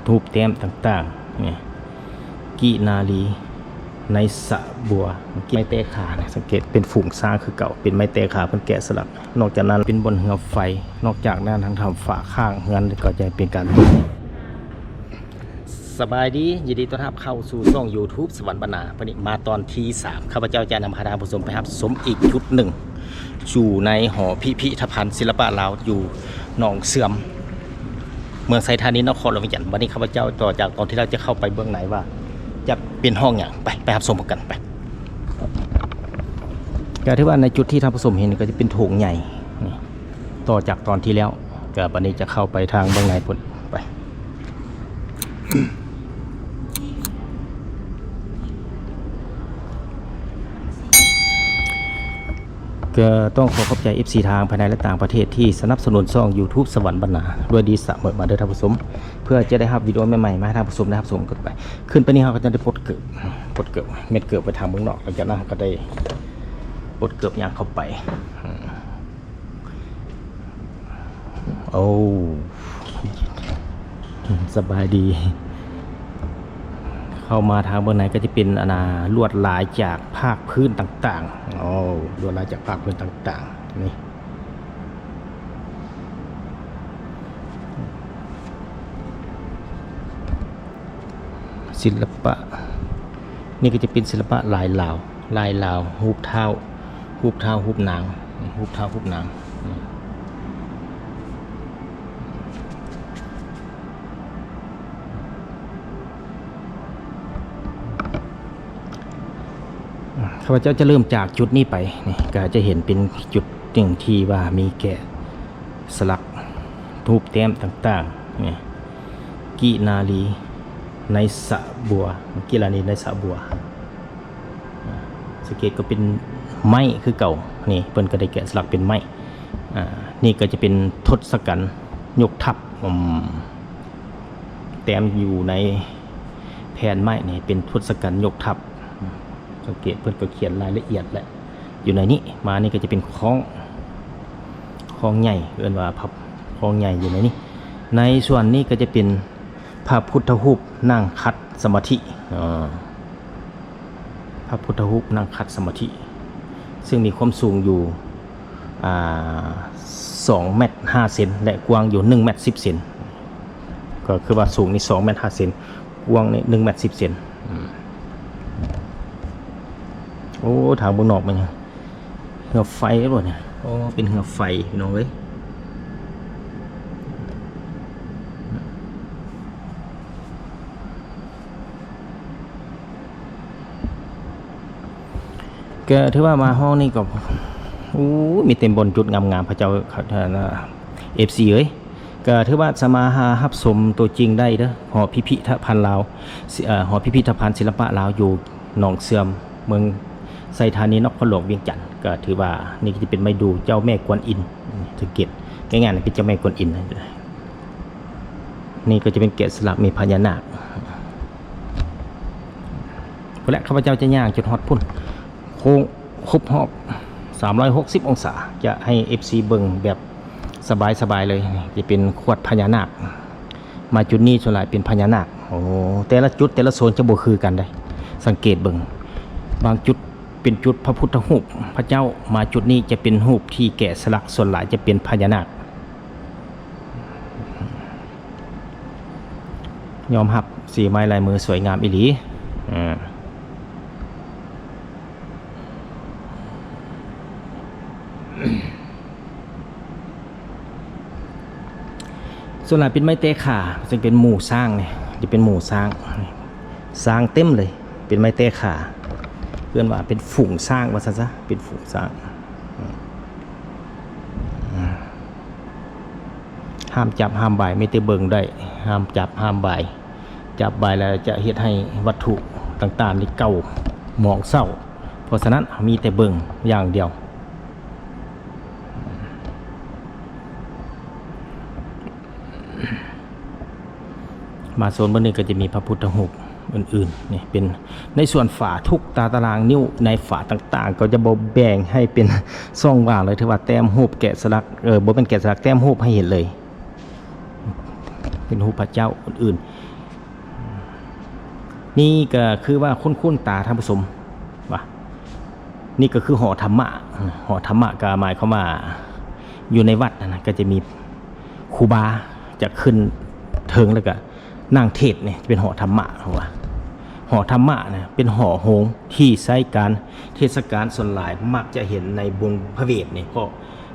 ຮູບແຕ້ມຕ່າງໆ ນີ້ ກິນາລີ ໃນສະບົວ ໄມ້ແຕກຂານະ ສັງເກດເປັນຝູງຊ້າງຄືເກົ່າ ເປັນໄມ້ແຕກຂາ ເພິ່ນແກະສະຫຼັກ. ນອກຈາກນັ້ນເປັນບ່ອນເຮືອໄຟ ນອກຈາກນັ້ນທາງຖ້ຳຝາຂ້າງເຮືອນກໍຈະເປັນການຕົກ. ສະບາຍດີ ຍິນດີຕ້ອນຮັບເຂົ້າສູ່ຊ່ອງ YouTube ສະຫວັນບັນນາ. ວັນນີ້ມາຕອນທີສາມ ຂ້າພະເຈົ້າຈະນຳພາທ່ານຜູ້ຊົມໄປຮັບຊົມອີກຈຸດໜຶ່ງ ຢູ່ໃນຫໍພິພິທະພັນສິລະປະລາວ ຢູ່ໜອງເຊື່ອມ ເມືອງໄຊທານີ ນະຄອນຫຼວງວຽງຈັນ. ບັດນີ້ຂ້າພະເຈົ້າຕໍ່ຈາກຕອນທີ່ແລ້ວຈະເຂົ້າໄປເບື້ອງໃນວ່າຈະເປັນຫ້ອງຫຍັງ ໄປ ໄປຮັບຊົມກັນໄປ. ກໍຖືວ່າໃນຈຸດທີ່ທ່ານຜູ້ຊົມເຫັນກໍຈະເປັນໂຖງໃຫຍ່ນີ້ ຕໍ່ຈາກຕອນທີ່ແລ້ວ ກໍບັດນີ້ຈະເຂົ້າໄປທາງເບື້ອງໃນພຸ້ນ ໄປ. ກໍຕ້ອງຂໍຂອບໃຈ ເອັຟຊີ ທາງພາຍໃນ ແລະ ຕ່າງປະເທດທີ່ສະໜັບສະໜູນຊ່ອງ YouTube ສະຫວັນບັນນາດ້ວຍດີສະເໝີມາເດີທ່ານຜູ້ຊົມ ເພື່ອຈະໄດ້ຮັບວິດີໂອໃໝ່ໆ ມາໃຫ້ທ່ານຜູ້ຊົມໄດ້ຮັບຊົມກັນໄປ. ຂຶ້ນໄປນີ້ເຮົາກໍຈະໄດ້ປົດເກີບ ປົດເກີບ ແມ່ນເກີບໄວ້ທາງເບື້ອງນອກ ຫຼັງຈາກນັ້ນເຮົາກໍໄດ້ປົດເກີບຍ່າງເຂົ້າໄປ. ໂອ້ ສະບາຍດີ. ເຂົ້າມາທາງເບື້ອງໃນກໍຈະເປັນ ອັນນ່າ ລວດລາຍຈາກພາກພື້ນຕ່າງໆ. ໂອ້ ລວດລາຍຈາກພາກພື້ນຕ່າງໆ ນີ້ ສິລະປະ ນີ້ກໍຈະເປັນສິລະປະລາຍລາວ ລາຍລາວ ຮູບທ້າວ ຮູບທ້າວ ຮູບນາງ ຮູບທ້າວ ຮູບນາງ. ຂ້າພະເຈົ້າຈະເລີ່ມຈາກຈຸດນີ້ໄປ ນີ້ ກໍຈະເຫັນເປັນຈຸດໜຶ່ງທີ່ວ່າມີແກະສະຫຼັກ ຮູບແຕ້ມຕ່າງໆ ນີ້ ກິນາລີ ໃນສະບົວ ກິລານີໃນສະບົວ. ສັງເກດກໍເປັນໄມ້ຄືເກົ່າ ນີ້ເພິ່ນກໍໄດ້ແກະສະຫຼັກເປັນໄມ້. ອາ ນີ້ກໍຈະເປັນທົດສະກັນຍົກທັບ ອືມ ແຕ້ມຢູ່ໃນແຜ່ນໄມ້ນີ້ເປັນທົດສະກັນຍົກທັບ. ສັງເກດເພິ່ນກໍຂຽນລາຍລະອຽດແຫຼະ ຢູ່ໃນນີ້. ມານີ້ກໍຈະເປັນຄ້ອງ ຄ້ອງໃຫຍ່ ເອີ້ນວ່າພັບ ຄ້ອງໃຫຍ່ຢູ່ໃນນີ້. ໃນສ່ວນນີ້ກໍຈະເປັນພະພຸດທະຮູບນັ່ງຂັດສະມາທິ ອາ ພະພຸດທະຮູບນັ່ງຂັດສະມາທິ ເຊິ່ງມີຄວາມສູງຢູ່ ອາ ສອງແມັດຫ້າເຊັນ ແລະ ກວ້າງຢູ່ໜຶ່ງແມັດສິບເຊັນ. ກໍຄືວ່າສູງນີ້ສອງແມັດຫ້າເຊັນ ກວ້າງນີ້ໜຶ່ງແມັດສິບເຊັນ. ອືມ ໂອ້ ທາງເບື້ອງນອກມັນຫຍັງ ເຮືອໄຟບໍ່ນີ້? ໂອ້ ເປັນເຮືອໄຟພີ່ນ້ອງເອີຍ. ກໍຖືວ່າມາຫ້ອງນີ້ກໍ ໂອ້ ມີແຕ່ບ່ອນຈຸດງາມໆ ພະເຈົ້າ ເອັຟຊີເອີຍ. ກໍຖືວ່າສາມາດຫາຮັບຊົມຕົວຈິງໄດ້ເດີ ຫໍພິພິທະພັນລາວ ເອີ ຫໍພິພິທະພັນສິລະປະລາວ ຢູ່ໜອງເຊື່ອມ ເມືອງໄຊທານີ ນະຄອນຫຼວງວຽງຈັນ. ກໍຖືວ່ານີ້ກໍຈະເປັນໄມ້ດູ່ເຈົ້າແມ່ກວນອິນ ສັງເກດງ່າຍໆ ເປັນເຈົ້າແມ່ກວນອິນ. ນີ້ກໍຈະເປັນແກະສະຫຼັກມີພະຍານາກ. ພຸ້ນແຫຼະ ຂ້າພະເຈົ້າຈະຍ່າງຈົນຮອດພຸ້ນ ໂຄ້ງຄົບຮອບສາມຮ້ອຍຫົກສິບອົງສາ ຈະໃຫ້ເອັຟຊີເບິ່ງແບບສະບາຍໆເລີຍ. ຈະເປັນຂວດພະຍານາກ ມາຈຸດນີ້ສ່ວນຫຼາຍເປັນພະຍານາກ. ໂອ້ ແຕ່ລະຈຸດແຕ່ລະໂຊນຈະບໍ່ຄືກັນເດ້ ສັງເກດເບິ່ງ ບາງຈຸດເປັນຈຸດພະພຸດທະຮູບພະເຈົ້າ ມາຈຸດນີ້ຈະເປັນຮູບທີ່ແກະສະຫຼັກ ສ່ວນຫຼາຍຈະເປັນພະຍານາກ. ຍອມຮັບສີໄມ້ລາຍມືສວຍງາມອີ່ຫຼີ. ອາ ສ່ວນຫຼາຍເປັນໄມ້ແຕກຂາ ເຊິ່ງເປັນໝູຊ້າງນີ້ ຈະເປັນໝູຊ້າງ ຊ້າງເຕັມເລີຍ ເປັນໄມ້ແຕກຂາ ເອີ້ນວ່າເປັນຝູງຊ້າງວ່າຊັ້ນຊະ ເປັນຝູງຊ້າງ. ອືມ ຫ້າມຈັບຫ້າມບາຍ ມີແຕ່ເບິ່ງໄດ້ ຫ້າມຈັບຫ້າມບາຍ ຈັບບາຍແລ້ວຈະເຮັດໃຫ້ວັດຖຸຕ່າງໆນີ້ເກົ່າໝອງເສົ້າ. ເພາະສະນັ້ນ ມີແຕ່ເບິ່ງຢ່າງດຽວ. ມາໂຊນເບິ່ງນີ້ກໍຈະມີພະພຸດທະຮູບອື່ນໆ ນີ້ເປັນໃນສ່ວນຝາ ທຸກຕາຕະລາງນິ້ວໃນຝາຕ່າງໆ ກໍຈະບໍ່ແບ່ງໃຫ້ເປັນຊ່ອງວ່າງເລີຍ ຖືວ່າແຕ້ມຮູບແກະສະຫຼັກ ເອີ ບໍ່ແມ່ນແກະສະຫຼັກ ແຕ້ມຮູບໃຫ້ເຫັນເລີຍ ເປັນຮູບພະເຈົ້າອື່ນ ນີ້ກໍຄືວ່າຄຸ້ນໆຕາທ່ານຜູ້ຊົມວ່າ ນີ້ກໍຄືຫໍທຳມະ. ຫໍທຳມະກໍໝາຍຄວາມວ່າ ຢູ່ໃນວັດຫັ້ນນະ ກໍຈະມີຄູບາຈະຂຶ້ນເທິງ ແລ້ວກໍນັ່ງເທດນີ້ ຈະເປັນຫໍທຳມະ. ເພາະວ່າຫໍທຳມະນະ ເປັນຫໍໂຮງທີ່ໃຊ້ການເທດສະການ. ສ່ວນຫຼາຍມັກຈະເຫັນໃນບຸນພະເວດນີ້ ເພາະ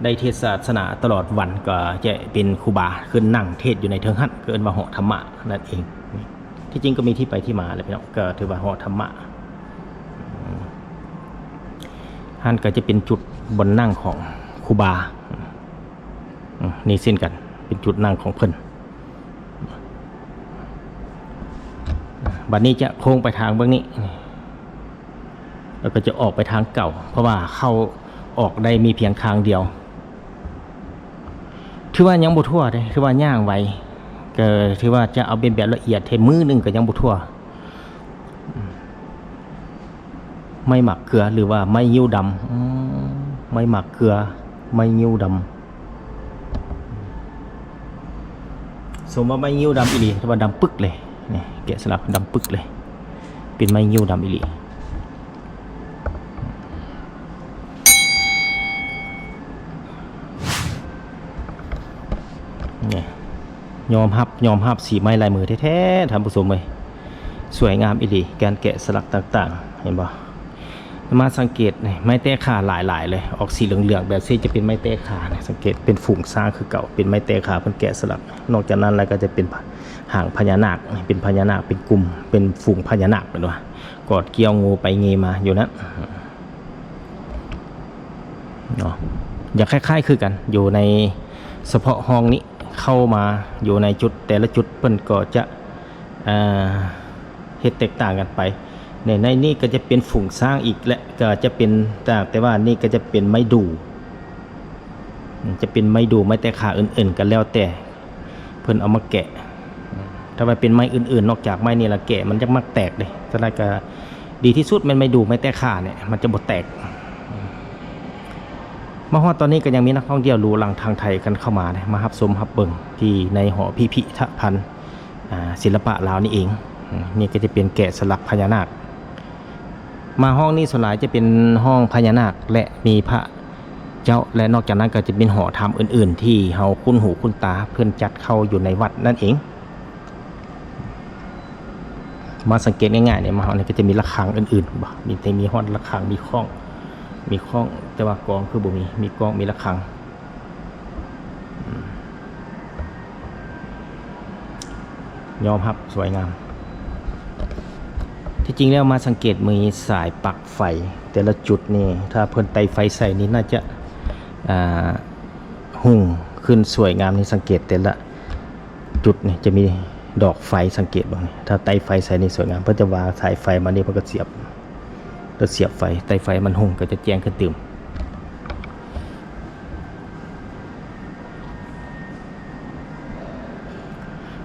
ໄດ້ເທດສະສະໜາຕະຫຼອດວັນ ກໍຈະເປັນຄູບາຂຶ້ນນັ່ງເທດຢູ່ໃນເທິງຫັ້ນ ກໍເອີ້ນວ່າຫໍທຳມະນັ້ນເອງ. ທີ່ຈິງກໍມີທີ່ໄປທີ່ມາແຫຼະພີ່ນ້ອງ ກໍຖືວ່າຫໍທຳມະ. ຫັ້ນກໍຈະເປັນຈຸດບ່ອນນັ່ງຂອງຄູບາ. ນີ້ເຊັ່ນກັນ ເປັນຈຸດນັ່ງຂອງເພິ່ນ. ບັດນີ້ຈະໂຄ້ງໄປທາງເບື້ອງນີ້ ແລ້ວກໍຈະອອກໄປທາງເກົ່າ ເພາະວ່າເຂົ້າອອກໄດ້ມີພຽງທາງດຽວ. ຖືວ່າຍັງບໍ່ທົ່ວເດ້ ຖືວ່າຍ່າງໄວ ກໍຖືວ່າຈະເອົາເປັນແບບລະອຽດແທ້ ມື້ໜຶ່ງກໍຍັງບໍ່ທົ່ວ. ໄມ້ໝາກເກືອ ຫຼືວ່າໄມ້ງິ້ວດຳ. ອືມ ໄມ້ໝາກເກືອ ໄມ້ງິ້ວດຳ. ສົມວ່າໄມ້ງິ້ວດຳອີ່ຫຼີ ແຕ່ວ່າດຳປຶກເລີຍ. ນີ້ ແກະສະຫຼັກດຳປຶກເລີຍ ເປັນໄມ້ງິ້ວດຳອີ່ຫຼີ. ນີ້ ຍອມຮັບ ຍອມຮັບສີໄມ້ລາຍມືແທ້ໆ ທ່ານຜູ້ຊົມເອີຍ. ສວຍງາມອີ່ຫຼີ ການແກະສະຫຼັກຕ່າງໆ ເຫັນບໍ່? ມາສັງເກດນີ້ ໄມ້ແຕຂາຫຼາຍໆເລີຍ ອອກສີເຫຼືອງໆແບບຊີ້ ຈະເປັນໄມ້ແຕຂານະ. ສັງເກດເປັນຝູງຊ້າງຄືເກົ່າ ເປັນໄມ້ແຕຂາ ເພິ່ນແກະສະຫຼັກ. ນອກຈາກນັ້ນແລ້ວກໍຈະເປັນຫາງພະຍານາກ ເປັນພະຍານາກ ເປັນກຸ່ມ ເປັນຝູງພະຍານາກ ເຫັນບໍ່? ກອດກ່ຽວງູໄປງີມາຢູ່ນັ້ນເນາະ. ຢາກຄ້າຍໆຄືກັນ ຢູ່ໃນສະເພາະຫ້ອງນີ້ ເຂົ້າມາຢູ່ໃນຈຸດ ແຕ່ລະຈຸດເພິ່ນກໍຈະ ເອີ ເຮັດແຕກຕ່າງກັນໄປ. ໃນ ໃນນີ້ກໍຈະເປັນຝູງຊ້າງອີກ ແລະ ກໍຈະເປັນ ແຕ່ວ່ານີ້ກໍຈະເປັນໄມ້ດູ່ ຈະເປັນໄມ້ດູ່ ໄມ້ແຕຂາອື່ນໆ ກໍແລ້ວແຕ່ເພິ່ນເອົາມາແກະ. ຖ້າວ່າເປັນໄມ້ອື່ນໆ ນອກຈາກໄມ້ນີ້ລະແກະ ມັນຈະມັກແຕກເດ້. ສະນັ້ນກໍດີທີ່ສຸດແມ່ນໄມ້ດູ່ ໄມ້ແຕຂານີ້ ມັນຈະບໍ່ແຕກ. ມາຮອດຕອນນີ້ກໍຍັງມີນັກທ່ອງທ່ຽວຫຼູ່ຫຼັ່ງທາງໄທກັນເຂົ້າມາເດ້ ມາຮັບຊົມຮັບເບິ່ງທີ່ໃນຫໍພິພິທະພັນ ອາ ສິລະປະລາວນີ້ເອງ. ອາ ນີ້ກໍຈະເປັນແກະສະຫຼັກພະຍານາກ. ມາຫ້ອງນີ້ສ່ວນຫຼາຍຈະເປັນຫ້ອງພະຍານາກ ແລະ ມີພະເຈົ້າ ແລະ ນອກຈາກນັ້ນກໍຈະເປັນຫໍທຳອື່ນໆ ທີ່ເຮົາຄຸ້ນຫູຄຸ້ນຕາ ເພິ່ນຈັດເຂົ້າຢູ່ໃນວັດນັ້ນເອງ. ມາສັງເກດງ່າຍໆນີ້ ມາຮອດນີ້ກໍຈະມີລະຄັງອື່ນໆ ເຫັນບໍ່? ມີ ແຕ່ມີຮອດລະຄັງ ມີຄ້ອງ ມີຄ້ອງ ແຕ່ວ່າກອງຄືບໍ່ມີ ມີກ້ອງ ມີລະຄັງ. ອືມ ຍອມຮັບສວຍງາມ. ທີ່ຈິງແລ້ວມາສັງເກດມີສາຍປັກໄຟແຕ່ລະຈຸດນີ້ ຖ້າເພິ່ນໄຕ້ໄຟໃສ່ນີ້ ໜ້າຈະ ອ່າ ຮຸ່ງຂຶ້ນສວຍງາມ. ນີ້ສັງເກດແຕ່ລະຈຸດນີ້ຈະມີດອກໄຟ ສັງເກດເບິ່ງນີ້ ຖ້າໄຕ້ໄຟໃສ່ນີ້ສວຍງາມ. ເພິ່ນຈະວາງສາຍໄຟມານີ້ ເພິ່ນກໍສຽບ ແລ້ວສຽບໄຟ ໄຕ້ໄຟມັນຮຸ່ງ ກໍຈະແຈ້ງຂຶ້ນຕື່ມ.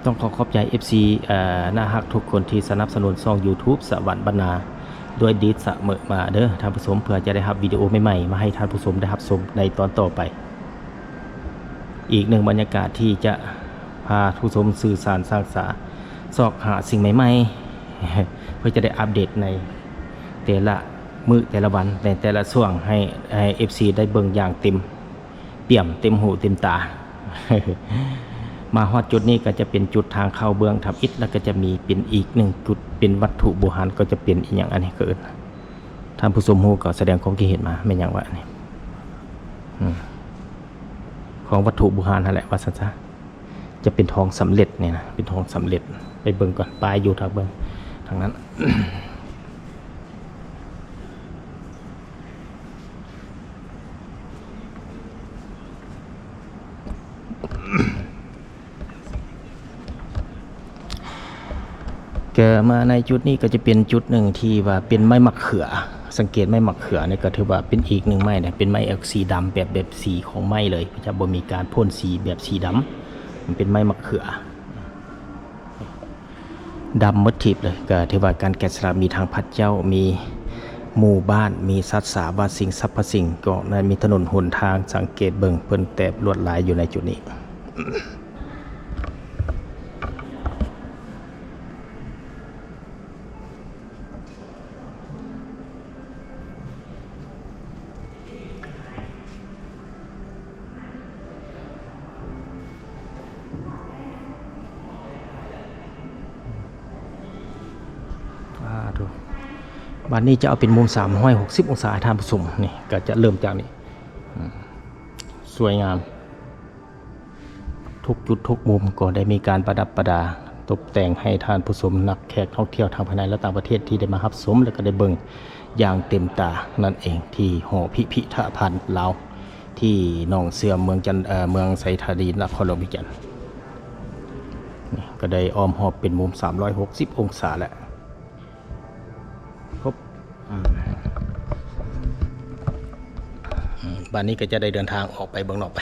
ຕ້ອງຂໍຂອບໃຈ ເອັຟຊີ ເອີ ໜ້າຮັກທຸກຄົນທີ່ສະໜັບສະໜູນຊ່ອງຢູທູບສະຫວັນບັນນາດ້ວຍດີສະເໝີມາເດີທ່ານຜູ້ຊົມ ເພື່ອຈະໄດ້ຮັບວິດີໂອໃໝ່ໆ ມາໃຫ້ທ່ານຜູ້ຊົມໄດ້ຮັບຊົມໃນຕອນຕໍ່ໄປ. ອີກໜຶ່ງບັນຍາກາດທີ່ຈະພາຜູ້ຊົມສື່ສານສ້າງສາ ຊອກຫາສິ່ງໃໝ່ໆ ເພື່ອຈະໄດ້ອັບເດດໃນແຕ່ລະມື້ແຕ່ລະວັນ ໃນແຕ່ລະຊ່ວງ ໃຫ້ ໃຫ້ ເອັຟຊີ ໄດ້ເບິ່ງຢ່າງເຕັມປ່ຽມ ເຕັມຫູເຕັມຕາ. ມາຮອດຈຸດນີ້ກໍຈະເປັນຈຸດທາງເຂົ້າເບື້ອງທຳອິດ ແລ້ວກໍຈະມີເປັນອີກໜຶ່ງຈຸດ ເປັນວັດຖຸບູຮານ ກໍຈະເປັນອີ່ຫຍັງ ອັນນີ້ກໍເອີ້ນ ທ່ານຜູ້ຊົມຮູ້ກໍສະແດງຄວາມຄິດເຫັນມາ ແມ່ນຫຍັງວະອັນນີ້? ອືມ ຂອງວັດຖຸບູຮານຫັ້ນແຫຼະ ວ່າຊັ້ນຊະ. ຈະເປັນທອງສຳເລັດນີ້ນະ ເປັນທອງສຳເລັດ. ໄປເບິ່ງກ່ອນ ປ້າຍຢູ່ທາງເບິ່ງທາງນັ້ນ. ກໍມາໃນຈຸດນີ້ກໍຈະເປັນຈຸດໜຶ່ງທີ່ວ່າເປັນໄມ້ໝາກເຂືອ. ສັງເກດໄມ້ໝາກເຂືອນີ້ກໍຖືວ່າເປັນອີກໜຶ່ງໄມ້ນະ ເປັນໄມ້ອອກສີດຳແບບ ແບບສີຂອງໄມ້ເລີຍ ຈະບໍ່ມີການພົ່ນສີແບບສີດຳ ມັນເປັນໄມ້ໝາກເຂືອ ດຳໝົດທິບເລີຍ. ກໍຖືວ່າການແກະສະຫຼັກມີທັງພະເຈົ້າ ມີໝູ່ບ້ານ ມີສັດສາວາສິ່ງສັບພະສິ່ງ ກໍໄດ້ມີຖະໜົນຫົນທາງ. ສັງເກດເບິ່ງ ເພິ່ນແຕ້ມລວດລາຍຢູ່ໃນຈຸດນີ້. ບາດນີ້ຈະເອົາເປັນມຸມສາມຮ້ອຍຫົກສິບອົງສາໃຫ້ທ່ານຜູ້ຊົມ. ນີ້ກໍຈະເລີ່ມຈາກນີ້ ອືມ ສວຍງາມ. ທຸກຈຸດທຸກມຸມກໍໄດ້ມີການປະດັບປະດາຕົກແຕ່ງໃຫ້ທ່ານຜູ້ຊົມ ນັກແຂກທ່ອງທ່ຽວທັງພາຍໃນ ແລະ ຕ່າງປະເທດທີ່ໄດ້ມາຮັບຊົມ ແລະ ກໍໄດ້ເບິ່ງຢ່າງເຕັມຕານັ້ນເອງ ທີ່ຫໍພິພິທະພັນລາວ ທີ່ໜອງເຊື່ອມ ເມືອງຈັນ ເອີ ເມືອງໄຊທານີ ນະຄອນຫຼວງວຽງຈັນ. ນີ້ກໍໄດ້ອ້ອມຮອບເປັນມຸມສາມຮ້ອຍຫົກສິບອົງສາແລ້ວ. ຄົບ ອືມ ອືມ ບາດນີ້ກໍຈະໄດ້ເດີນທາງອອກໄປເບື້ອງນອກໄປ.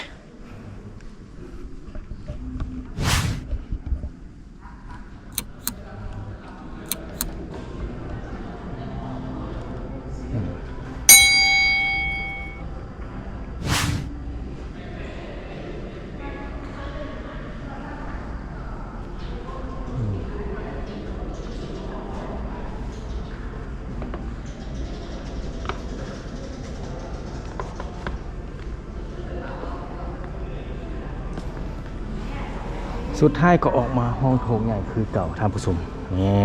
ສຸດທ້າຍກໍອອກມາຫ້ອງໂຖງໃຫຍ່ຄືເກົ່າທ່ານຜູ້ຊົມ. ແນ່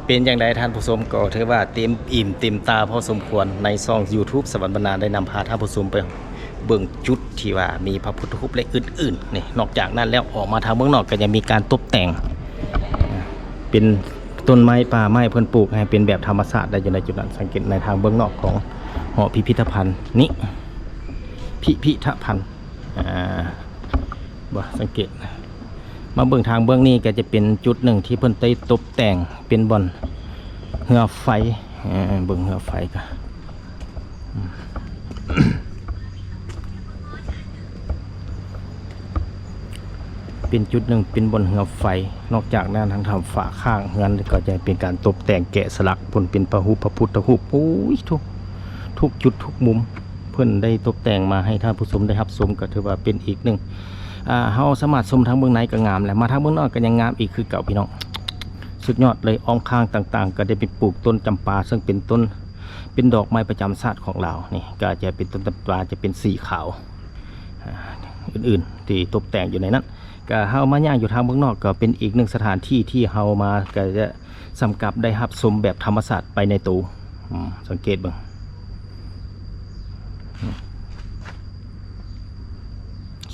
ເປັນຈັ່ງໃດທ່ານຜູ້ຊົມ? ກໍຖືວ່າເຕັມອີ່ມເຕັມຕາພໍສົມຄວນ. ໃນຊ່ອງ YouTube ສະຫວັນບັນນາ ໄດ້ນຳພາທ່ານຜູ້ຊົມໄປເບິ່ງຈຸດທີ່ວ່າມີພະພຸດທະຮູບ ແລະ ອື່ນໆ ນີ້. ນອກຈາກນັ້ນແລ້ວ ອອກມາທາງເບື້ອງນອກກໍຍັງມີການຕົບແຕ່ງ ເປັນຕົ້ນໄມ້ ປ່າໄມ້ ເພິ່ນປູກໃຫ້ເປັນແບບທຳມະຊາດໄດ້ຢູ່ໃນຈຸດນັ້ນ. ສັງເກດໃນທາງເບື້ອງນອກຂອງຫໍພິພິທະພັນນີ້ ພິພິທະພັນ ອ່າ ບໍ່ສັງເກດ ມາເບິ່ງທາງເບື້ອງນີ້ກໍຈະເປັນຈຸດໜຶ່ງທີ່ເພິ່ນໄດ້ຕົບແຕ່ງເປັນບ່ອນເຮືອໄຟ. ເອີ ເບິ່ງເຮືອໄຟກໍ ເປັນຈຸດໜຶ່ງເປັນບ່ອນເຮືອໄຟ. ນອກຈາກນັ້ນ ທາງຂ້າງຝາຂ້າງເຮືອນກໍຈະເປັນການຕົບແຕ່ງແກະສະຫຼັກ ເປັນພະຮູບພະພຸດທະຮູບ. ໂອ້ຍ ທຸກ ທຸກຈຸດທຸກມຸມ ເພິ່ນໄດ້ຕົບແຕ່ງມາໃຫ້ທ່ານຜູ້ຊົມໄດ້ຮັບຊົມ ກໍຖືວ່າເປັນອີກໜຶ່ງ ອ່າ ເຮົາສາມາດຊົມທາງເບື້ອງໃນກໍງາມແລ້ວ ມາທາງເບື້ອງນອກກໍຍັງງາມອີກຄືເກົ່າ ພີ່ນ້ອງ. ສຸດຍອດເລີຍ. ອ້ອມຂ້າງຕ່າງໆ ກໍໄດ້ໄປປູກຕົ້ນຈຳປາ ເຊິ່ງເປັນຕົ້ນ ເປັນດອກໄມ້ປະຈຳຊາດຂອງລາວ. ນີ້ກໍຈະເປັນຕົ້ນຈຳປາ ຈະເປັນສີຂາວ ອາ ອື່ນໆ ທີ່ຕົບແຕ່ງຢູ່ໃນນັ້ນ. ກໍເຮົາມາຍ່າງຢູ່ທາງເບື້ອງນອກ ກໍເປັນອີກໜຶ່ງສະຖານທີ່ທີ່ເຮົາມາ ກໍຈະ ສ່ຳກັບໄດ້ຮັບຊົມແບບທຳມະຊາດໄປໃນໂຕ. ອືມ ສັງເກດເບິ່ງ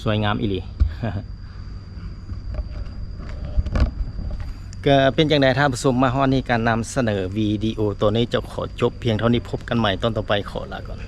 ສວຍງາມອີ່ຫຼີ. ກໍເປັນຈັ່ງໃດທ່ານຜູ້ຊົມ ມາຮອດນີ້ ການນຳສະເໜີວິດີໂອໂຕນີ້ຈະຂໍຈົບພຽງເທົ່ານີ້. ພົບກັນໃໝ່ຕອນຕໍ່ໄປ. ຂໍລາກ່ອນ.